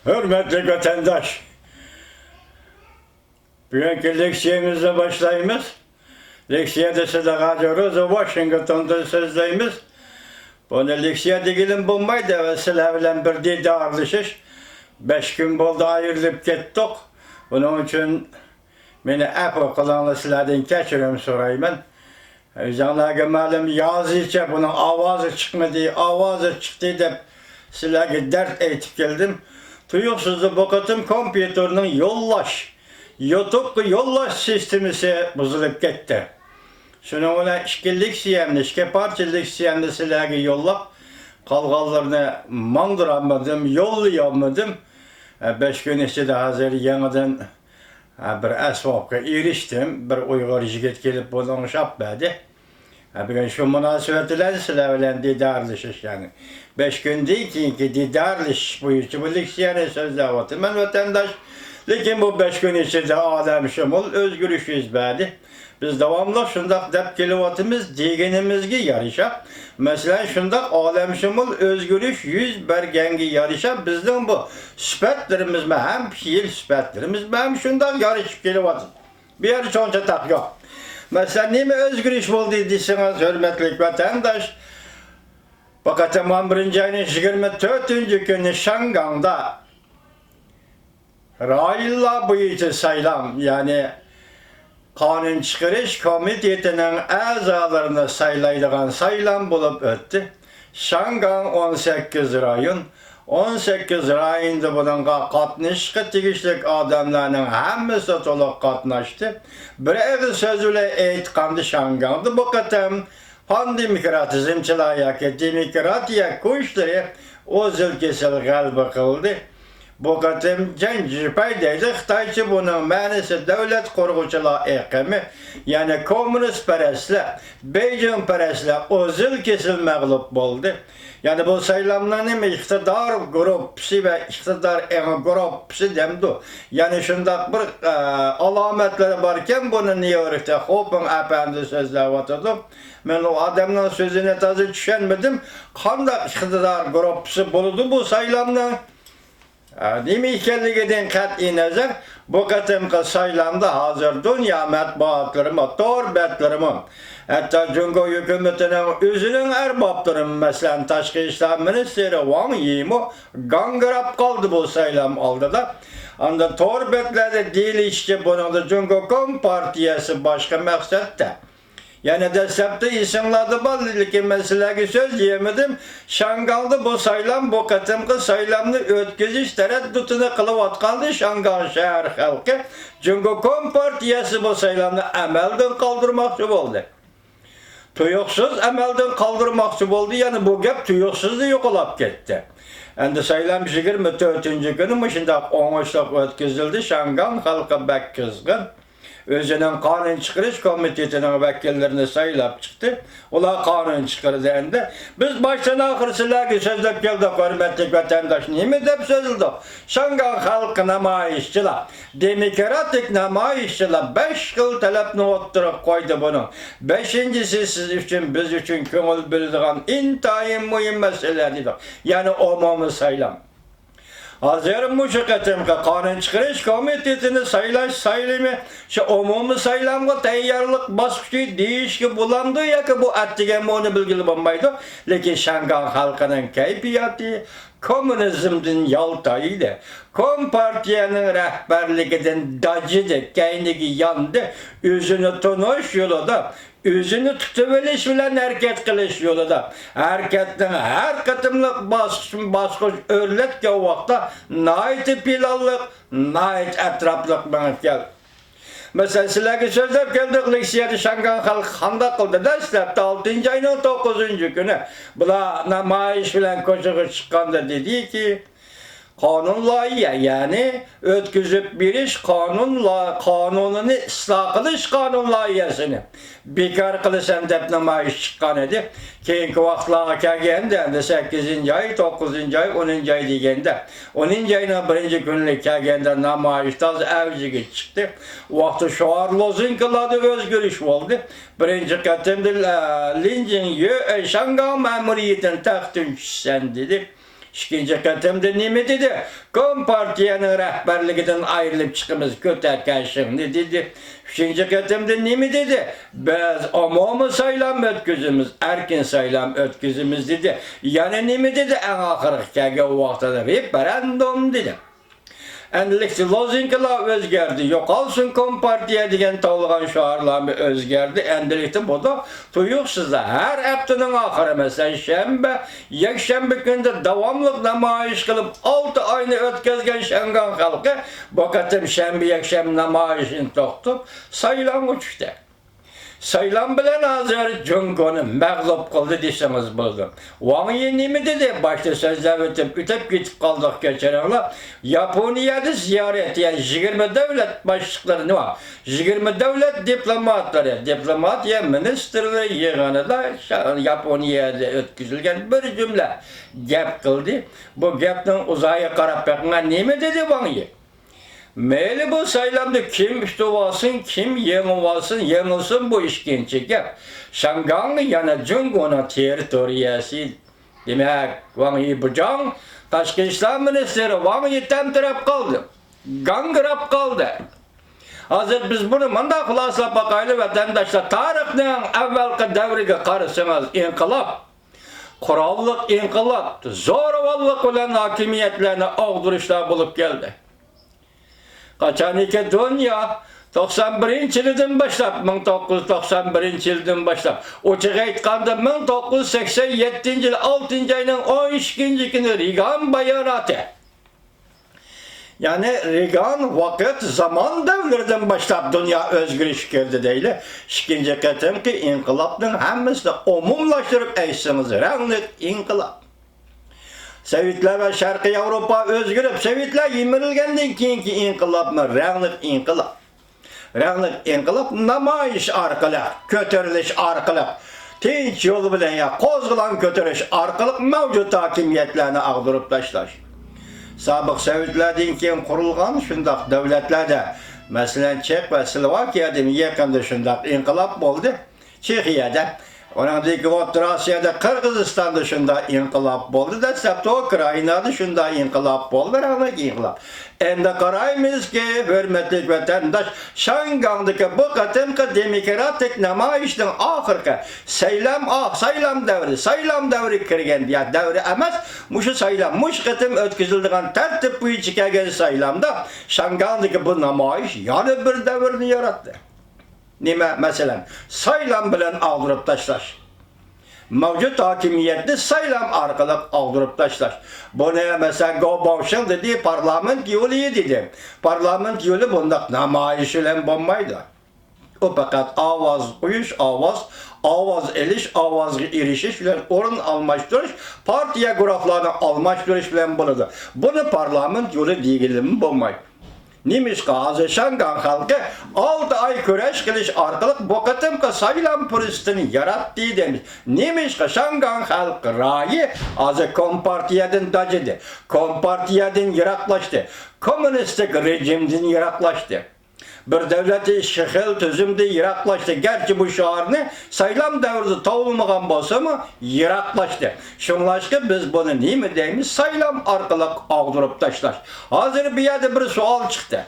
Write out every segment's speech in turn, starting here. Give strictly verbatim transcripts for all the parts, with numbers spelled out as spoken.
ھۆرمەتلىك ۋەتەنداش، بۈگۈنكى لېكسىيەمىزنى باشلايمىز. لېكسىيەدە سىلەرگە ھازىر روزا ۋاشىنگتوندىن سۆزلەيمىز. بۇنى لېكسىيە دېگىلىم بولمايدۇ، سىلەر بىلەن بىر دىدارلىشىش. بەش كۈن بولدى ئايرىلىپ كەتتۇق. بۇنىڭ ئۈچۈن مېنى ئەپۇ قىلىڭلار، سىلەردىن كەچۈرۈم سورايمەن. ئۆزۈڭلارغا مەلۇم، يازىچە بۇنىڭ ئاۋازى چىقمىدى، ئاۋازى چىقتى دەپ سىلەرگە دەرد ئېيتىپ كەلدىم. تۇيۇقسىزلا بۇ قېتىم كومپيۇتېرنىڭ يوللاش، يوتۇبقا يوللاش سىستېمىسى بۇزۇلۇپ كەتتى. شۇنىڭ بىلەن ئىككى لېكسىيەمنى، ئىككى پارچە لېكسىيەمنى سىلەرگە يوللاپ، قالغانلىرىنى ماڭدۇرالمىدىم، يوللىيالمىدىم. بەش كۈن ئىچىدە ھازىر يېڭىدىن ھە، بىر ئەسۋابقا ئېرىشتىم. بىر ئۇيغۇر يىگىت كېلىپ بۇنى ئوڭشاپ بەردى. ھە، بۈگۈن شۇ مۇناسىۋەت بىلەن سىلەر بىلەن دىدارلىشىش، يەنى بەش كۈندىن كېيىنكى دىدارلىشىش بويىچە بۇ لېكسىيەنى سۆزلەۋاتىمەن، ۋەتەنداش. لېكىن بۇ بەش كۈن ئىچىدە ئالەمشۇمۇل ئۆزگىرىش يۈز بەردى. بىز داۋاملىق شۇنداق دەپ كېلىۋاتىمىز، دېگىنىمىزگە يارىشا. مەسىلەن، شۇنداق ئالەمشۇمۇل ئۆزگىرىش يۈز بەرگەنگە يارىشا، بىزنىڭ بۇ سۈپەتلىرىمىزمۇ ھەم، پېئىل سۈپەتلىرىمىزمۇ ھەم شۇنداق يارىشىپ كېلىۋاتىدۇ. بۇ يەردە چوڭ چاتاق يوق. مەسىلەن، نېمە ئۆزگىرىش بولدى دېسىڭىز، ھۆرمەتلىك ۋەتەنداش، بۇ قېتىم ئون بىرىنچى ئاينىڭ يىگىرمە تۆتىنچى كۈنى شياڭگاڭدا رايونلار بويىچە سايلام، يەنى قانۇن چىقىرىش كومىتېتىنىڭ ئەزالىرىنى سايلايدىغان سايلام بولۇپ ئۆتتى. شياڭگاڭ ئون سەككىز رايون، ئون سەككىز رايوندا بۇنىڭغا قاتنىشىشقا تېگىشلىك ئادەملەرنىڭ ھەممىسى تولۇق قاتناشتى. بىر ئېغىز سۆز بىلەن ئېيتقاندا، شياڭگاڭدا بۇ قېتىم پاندېموكراتىزمچىلار ياكى دېموكراتىيە كۈچلىرى ئۇزۇل-كېسىل غەلىبە قىلدى. بۇ قېتىم جەن جىپەي دەيدۇ، خىتايچە بۇنىڭ مەنىسى دۆلەت قۇرغۇچىلار ئېقىمى، يەنى كوممۇنىستپەرەسلەر، بېيجىڭپەرەسلەر ئۇزۇل-كېسىل مەغلۇپ بولدى. يەنى بۇ سايلاملارنى ئىقتىدار گۇرۇپپىسى ۋە ئىقتىدار ئېڭى گۇرۇپپىسى دەمدۇ. يەنى شۇنداق بىر، ئە، ئالامەتلىرى باركەن، بۇنى نيۇ يوركتا خوپىڭ ئەپەندى سۆزلەۋاتىدۇ. مەن ئۇ ئادەمنىڭ سۆزىنى تازا چۈشەنمىدىم. قانداق ئىقتىدار گۇرۇپپىسى بولىدۇ بۇ سايلامنىڭ؟ ئە، نېمە ئىكەنلىكىدىن قەتئىي نەزەر، بۇ قېتىمقى سايلامدا ھازىر دۇنيا مەتبۇئاتلىرىمۇ، تور بەتلىرىمۇ، ھەتتا جۇڭگو ھۆكۈمىتىنىڭ ئۆزىنىڭ ئەربابلىرىمۇ، مەسىلەن، تاشقى ئىشلار مىنىستىرى ۋاڭ يىمۇ گاڭگىراپ قالدى بۇ سايلام ئالدىدا. ئاندىن تور بەتلەردە دېيىلىشىچە، بۇنىڭدا جۇڭگو كومپارتىيەسى باشقا مەقسەتتە. يەنە دەسلەپتە ئېسىڭلاردا بار، لېكىن مەن سىلەرگە سۆزلىيەلمىدىم. شياڭگاڭدا بۇ سايلام، بۇ قېتىمقى سايلامنى ئۆتكۈزۈش تەرەددۇتىنى قىلىۋاتقاندا، شياڭگاڭ شەھەر خەلقى جۇڭگو كومپارتىيەسى بۇ سايلامنى ئەمەلدىن قالدۇرماقچى بولدى. تۇيۇقسىز ئەمەلدىن قالدۇرماقچى بولدى، يەنى بۇ گەپ تۇيۇقسىزلا يوقىلاپ كەتتى. ئەمدى سايلام يىگىرمە تۆتىنچى كۈنى مۇشۇنداق ئوڭۇشلۇق ئۆتكۈزۈلدى. شياڭگاڭ خەلقى بەك قىزغىن. ئۆزىنىڭ قانۇن چىقىرىش كومىتېتىنىڭ ۋەكىللىرىنى سايلاپ چىقتى. ئۇلار قانۇن چىقىردى ئەمدى. بىز باشتىن ئاخىر سىلەرگە سۆزلەپ كەلدۇق، ھۆرمەتلىك ۋەتەنداش. نېمە دەپ سۆزلىدۇق؟ شياڭگاڭ خەلقى نامايىشچىلار، دېموكراتىك نامايىشچىلار بەش خىل تەلەپنى ئوتتۇرىغا قويدى بۇنىڭ. بەشىنچىسى سىز ئۈچۈن، بىز ئۈچۈن كۆڭۈل بۆلىدىغان ئىنتايىن مۇھىم مەسىلە دېدۇق. يەنى ئومۇمىي سايلام. ھازىر مۇشۇ قېتىمقى قانۇن چىقىرىش كومىتېتىنى سايلاش سايلىمى شۇ ئومۇمىي سايلامغا تەييارلىق باسقۇچى دېيىشكە بولامدۇ ياكى بۇ ئەتىگەنمۇ، ئۇنى بىلگىلى بولمايدۇ. لېكىن شياڭگاڭ خەلقىنىڭ كەيپىياتى كوممۇنىزمدىن يالتايدى. كومپارتىيەنىڭ رەھبەرلىكىدىن داجىدى، كەينىگە ياندى. ئۆزىنى تونۇش يولىدا، ئۆزىنى تۇتۇۋېلىش بىلەن ھەرىكەت قىلىش يولىدا، ھەرىكەتنىڭ ھەر قېتىملىق باسقۇچمۇ باسقۇچ ئۆرلەتكەن ۋاقىتتا ناھايىتى پىلانلىق، ناھايىتى ئەتراپلىق مېڭىپ كەلدى. مەسىلەن، سىلەرگە سۆزلەپ كەلدۇق، لېكسىيەدە شياڭگاڭ خەلقى قانداق قىلدى؟ دەسلەپتە ئالتىنچى ئاينىڭ توققۇزىنچى كۈنى بۇلار نامايىش بىلەن كوچىغا چىققاندا دېدىكى، قانۇن لايىھە، يەنى ئۆتكۈزۈپ بېرىش قانۇن لا-، قانۇنىنى ئىسلاھ قىلىش قانۇن لايىھەسىنى بىكار قىلىسەن دەپ نامايىش چىققان ئىدى. كېيىنكى ۋاقىتلارغا كەلگەندە، ئەمدى سەككىزىنچى ئاي، توققۇزىنچى ئاي، ئونىنچى ئاي دېگەندە، ئونىنچى ئاينىڭ بىرىنچى كۈنى كەلگەندە نامايىش تازا ئەۋجىگە چىقتى. ئۇ ۋاقىتتا شوئار لوزۇنكىلاردا ئۆزگىرىش بولدى. بىرىنچى قېتىمدا، ئە، لىن جىڭيۆ، ئە، شياڭگاڭ مەمۇرىيىتىنى تەختتىن چۈشىسەن دېدى. ئىككىنچى قېتىمدا نېمە دېدى؟ كومپارتىيەنىڭ رەھبەرلىكىدىن ئايرىلىپ چىقىمىز، كۆتەر كەشىڭنى دېدى. ئۈچىنچى قېتىمدا نېمە دېدى؟ بىز ئومۇمىي سايلام ئۆتكۈزىمىز، ئەركىن سايلام ئۆتكۈزىمىز دېدى. يەنە نېمە دېدى؟ ئەڭ ئاخىرقى كەلگەن ۋاقتىدا رېفېرېندۇم دېدى. ئەمدىلىكتە لوزۇنكىلار ئۆزگەردى، يوقالسۇن كومپارتىيە دېگەن توۋلىغان شوئارلارمۇ ئۆزگەردى. ئەمدىلىكتە بۇ تۇيۇقسىزلا ھەر ھەپتىنىڭ ئاخىرى، مەسىلەن، شەنبە، يەكشەنبە كۈنىدە داۋاملىق نامايىش قىلىپ، ئالتە ئاينى ئۆتكۈزگەن شياڭگاڭ خەلقى بۇ قېتىم شەنبە، يەكشەنبە نامايىشىنى توختىتىپ، سايلامغا چۈشتى. سايلام بىلەن ھازىر جۇڭگونى مەغلۇپ قىلدى دېسىڭىز بولىدۇ. ۋاڭ يى نېمە دېدى؟ باشتا سۆزلەپ ئۆتۈپ، ئۆتۈپ كېتىپ قالدۇق، كەچۈرۈڭلار. ياپونىيەدە زىيارەت، يەنى يىگىرمە دۆلەت باشلىقلىرى، نېمە، يىگىرمە دۆلەت دىپلوماتلىرى، دىپلوماتىيە مىنىستىرلىرى يىغىنىدا شا-، ياپونىيەدە ئۆتكۈزۈلگەن بىر جۈملە گەپ قىلدى. بۇ گەپنىڭ ئۇزايىغا قاراپ بېقىڭا، نېمە دېدى ۋاڭ يى؟ مەيلى، بۇ سايلامدا كىم ئۇتۇۋالسۇن، كىم يېڭىۋالسۇن، يېڭىلسۇن، بۇ ئىككىنچى گەپ. شياڭگاڭ يەنە جۇڭگونىڭ تېررىتورىيەسى. دېمەك، ۋاڭ يى بۇجاڭ، تاشقى ئىشلار مىنىستىرى ۋاڭ يى تەمتىرەپ قالدى، گاڭگىراپ قالدى. ھازىر بىز بۇنى مۇنداق خۇلاسىلاپ باقايلى، ۋەتەنداشلار، تارىخنىڭ ئەۋۋەلقى دەۋرىگە قارىسىڭىز، ئىنقىلاب، قوراللىق ئىنقىلاب، زورىۋاللىق بىلەن ھاكىمىيەتلەرنى ئاغدۇرۇشلار بولۇپ كەلدى. قاچانكى دۇنيا توقسان بىرىنچى يىلىدىن باشلاپ، مىڭ توققۇز يۈز توقسان بىرىنچى يىلىدىن باشلاپ، ئوچۇق ئېيتقاندا، مىڭ توققۇز يۈز سەكسەن يەتتىنچى يىل ئالتىنچى ئاينىڭ ئون ئىككىنچى كۈنى رېگان باياناتى. يەنى رېگان ۋاقىت زامان دەۋرىدىن باشلاپ دۇنيا ئۆزگىرىشكە كىردى دەيلى. ئىككىنچى قېتىمقى ئىنقىلابنىڭ ھەممىسىنى ئومۇملاشتۇرۇپ ئېيتسىڭىز، رەڭلىك ئىنقىلاب. سوۋېتلار ۋە شەرقىي ياۋروپا ئۆزگىرىپ، سوۋېتلار يىمىرىلگەندىن كېيىنكى ئىنقىلابمۇ رەڭلىك ئىنقىلاب. رەڭلىك ئىنقىلاب نامايىش ئارقىلىق، كۆتۈرۈلۈش ئارقىلىق، تىنچ يول بىلەن يا قوزغىلاڭ كۆتۈرۈش ئارقىلىق مەۋجۇت ھاكىمىيەتلەرنى ئاغدۇرۇپ تاشلاش. سابىق سوۋېتلاردىن كېيىن قۇرۇلغان شۇنداق دۆلەتلەردە، مەسىلەن، چېخ ۋە سلوۋاكىيەدىمۇ يېقىندا شۇنداق ئىنقىلاب بولدى. چېخىيەدە، ئۇنىڭدىن كېيىن ئوتتۇرا ئاسىيادا، قىرغىزىستاندا شۇنداق ئىنقىلاب بولدى. دەسلەپتە ئۇكرائىنادا شۇنداق ئىنقىلاب بولدى، رەڭلىك ئىنقىلاب. ئەمدى قارايمىزكى، ھۆرمەتلىك ۋەتەنداش، شياڭگاڭدىكى بۇ قېتىمقى دېموكراتىك نامايىشنىڭ ئاخىرقى سايلام، ئاھ، سايلام دەۋرى، سايلام دەۋرى كىرگەن، يا دەۋرى ئەمەس، مۇشۇ سايلام، مۇشۇ قېتىم ئۆتكۈزۈلىدىغان تەرتىپ بويىچە كەلگەن سايلامدا شياڭگاڭدىكى بۇ نامايىش يەنە بىر دەۋرنى ياراتتى. نېمە، مەسىلەن، سايلام بىلەن ئاغدۇرۇپ تاشلاش. مەۋجۇت ھاكىمىيەتنى سايلام ئارقىلىق ئاغدۇرۇپ تاشلاش. بۇنى، مەسىلەن، گو باۋشىڭ دېدى، پارلامېنت يولى دېدى. پارلامېنت يولى بۇنداق نامايىش بىلەن بولمايدۇ. ئۇ پەقەت ئاۋاز قويۇش، ئاۋاز، ئاۋاز ئېلىش، ئاۋازغا ئېرىشىش بىلەن ئورۇن ئالماشتۇرۇش، پارتىيە گۇرۇھلارنى ئالماشتۇرۇش بىلەن بولىدۇ. بۇنى پارلامېنت يولى دېگىلىمۇ بولمايدۇ. نېمىشقا ھازىر شياڭگاڭ خەلقى ئالتە ئاي كۈرەش قىلىش ئارقىلىق بۇ قېتىمقى سايلام پۇرسىتىنى ياراتتى دەيمىز؟ نېمىشقا شياڭگاڭ خەلق رايى ھازىر كومپارتىيەدىن داجىدى، كومپارتىيەدىن يىراقلاشتى، كوممۇنىستىك رېجىمدىن يىراقلاشتى؟ بىر دەۋلەت ئىككى خىل تۈزۈمدىن يىراقلاشتى. گەرچە بۇ شوئارنى سايلام دەۋرىدە توۋلىمىغان بولسىمۇ، يىراقلاشتى. شۇڭلاشقا بىز بۇنى نېمە دەيمىز؟ سايلام ئارقىلىق ئاغدۇرۇپ تاشلاش. ھازىر بۇ يەردە بىر سوئال چىقتى.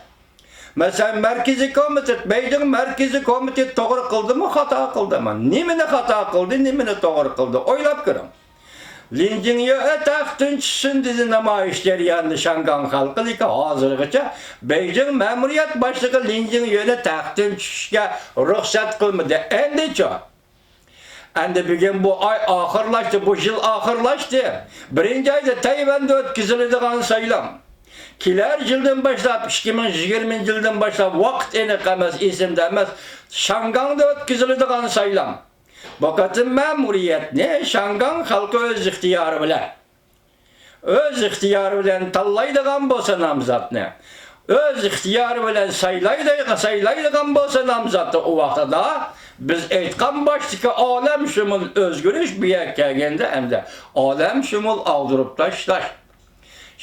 مەسىلەن، مەركىزىي كومىتېت، بېيجىڭ مەركىزىي كومىتېت توغرا قىلدىمۇ، خاتا قىلدىمۇ؟ نېمىنى خاتا قىلدى، نېمىنى توغرا قىلدى؟ ئويلاپ كۆرۈڭ. لىن جىڭيۆ تەختتىن چۈشسۇن دېدى نامايىش جەريانىدا شياڭگاڭ خەلقى، لېكىن ھازىرغىچە بېيجىڭ مەمۇرىيەت باشلىقى لىن جىڭيۆنى تەختتىن چۈشۈشكە رۇخسەت قىلمىدى. ئەمدىچۇ؟ ئەمدى بۈگۈن بۇ ئاي ئاخىرلاشتى، بۇ يىل ئاخىرلاشتى. بىرىنچى ئايدا تەيۋەندە ئۆتكۈزۈلىدىغان سايلام. كېلەر يىلدىن باشلاپ، ئىككى مىڭ يىگىرمىنچى يىلدىن باشلاپ، ۋاقىت ئېنىق ئەمەس، ئېسىمدە ئەمەس، شياڭگاڭدا ئۆتكۈزۈلىدىغان سايلام. بۇ قېتىم مەمۇرىيەتنى شياڭگاڭ خەلقى ئۆز ئىختىيارى بىلەن، ئۆز ئىختىيارى بىلەن تاللايدىغان بولسا نامزاتنى، ئۆز ئىختىيارى بىلەن سايلايدىغان، سايلايدىغان بولسا نامزاتنى، ئۇ ۋاقتىدا بىز ئېيتقان باشتىكى ئالەمشۇمۇل ئۆزگىرىش بۇ يەرگە كەلگەندە ئەمدى ئالەمشۇمۇل ئاغدۇرۇپ تاشلاش.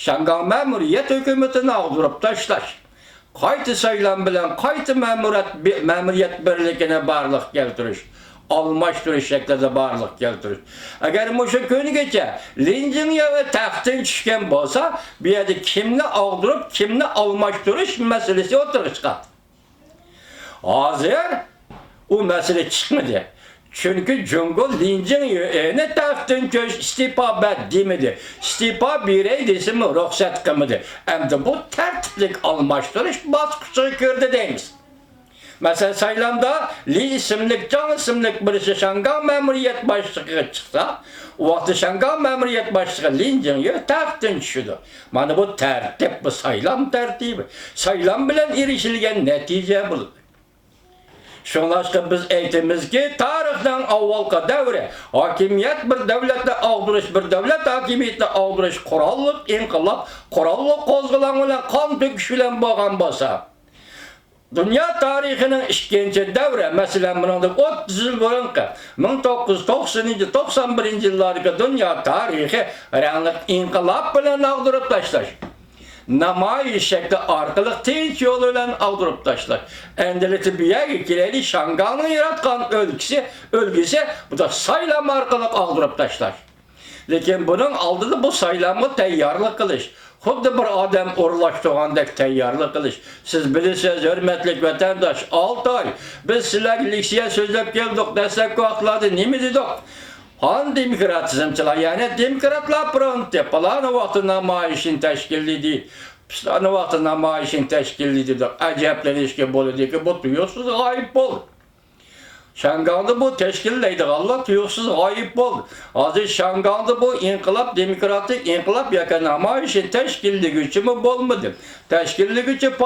شياڭگاڭ مەمۇرىيەت ھۆكۈمىتىنى ئاغدۇرۇپ تاشلاش، قايتا سايلام بىلەن قايتا مەمۇرەت-، مەمۇرىيەت بىرلىكىنى بارلىققا كەلتۈرۈش، ئالماشتۇرۇش شەكلىدە بارلىققا كەلتۈرۈش. ئەگەر مۇشۇ كۈنگىچە لىن جىڭيې تەختتىن چۈشكەن بولسا، بۇ يەردە كىمنى ئاغدۇرۇپ، كىمنى ئالماشتۇرۇش مەسىلىسى ئوتتۇرىغا چىقاتتى. ھازىر ئۇ مەسىلە چىقمىدى. چۈنكى جۇڭگو لىن جىڭيېنى تەختتىن چۈش، ئىستېپا بەر دېمىدى. ئىستېپا بېرەي دېسىمۇ رۇخسەت قىلمىدى. ئەمدى بۇ تەرتىپلىك ئالماشتۇرۇش باسقۇچىغا كىردى دەيمىز. مەسىلەن، سايلامدا لى ئىسىملىك، جاڭ ئىسىملىك بىرسى شياڭگاڭ مەمۇرىيەت باشلىقىغا چىقسا، ئۇ ۋاقىتتا شياڭگاڭ مەمۇرىيەت باشلىقى لىن جىڭيې تەختتىن چۈشىدۇ. مانا بۇ تەرتىپ، بۇ سايلام تەرتىپى. سايلام بىلەن ئېرىشىلگەن نەتىجە بولىدۇ. شۇڭلاشقا بىز ئېيتىمىزكى، تارىخنىڭ ئاۋۋالقى دەۋرى ھاكىمىيەت، بىر دۆلەتنى ئاغدۇرۇش، بىر دۆلەت ھاكىمىيىتىنى ئاغدۇرۇش قوراللىق ئىنقىلاب، قوراللىق قوزغىلاڭ بىلەن، قان تۆكۈش بىلەن بولغان بولسا، دۇنيا تارىخىنىڭ ئىككىنچى دەۋرى، مەسىلەن، بۇنىڭدىن ئوتتۇز يىل بۇرۇنقى مىڭ توققۇز يۈز توقسىنىنچى، توقسان بىرىنچى يىللاردىكى دۇنيا تارىخى رەڭلىك ئىنقىلاب بىلەن ئاغدۇرۇپ تاشلاش، نامايىش شەكلى ئارقىلىق تىنچ يول بىلەن ئاغدۇرۇپ تاشلاش. ئەمدىلىكتە بۇ يەرگە كېلەيلى، شياڭگاڭنىڭ ياراتقان ئۆلكىسى، ئۆلگىسى، بۇ دا سايلام ئارقىلىق ئاغدۇرۇپ تاشلاش. لېكىن بۇنىڭ ئالدىدا بۇ سايلامغا تەييارلىق قىلىش، خۇددى بىر ئادەم ئورۇنلاشتۇرغاندەك تەييارلىق قىلىش. سىز بىلىسىز، ھۆرمەتلىك ۋەتەنداش، ئالتە ئاي بىز سىلەرگە لېكسىيە سۆزلەپ كەلدۇق. دەسلەپكى ۋاقىتلاردا نېمە دېدۇق؟ قان دېموكراتىزمچىلار، يەنى دېموكراتلار فرونتى پالان ۋاقىتتا نامايىشنى تەشكىللىدى، پىلان ۋاقىتتا نامايىشنى تەشكىللىدى دەپ ئەجەبلىنىشكە بولىدۇكى، بۇ تۇيۇقسىز غايىب بولدى. شياڭگاڭدا بۇ تەشكىللەيدىغانلار تۇيۇقسىز غايىب بولدى. ھازىر شياڭگاڭدا بۇ ئىنقىلاب، دېموكراتىك ئىنقىلاب ياكى نامايىشنى تەشكىللىگۈچىمۇ بولمىدى. تەشكىللىگۈچى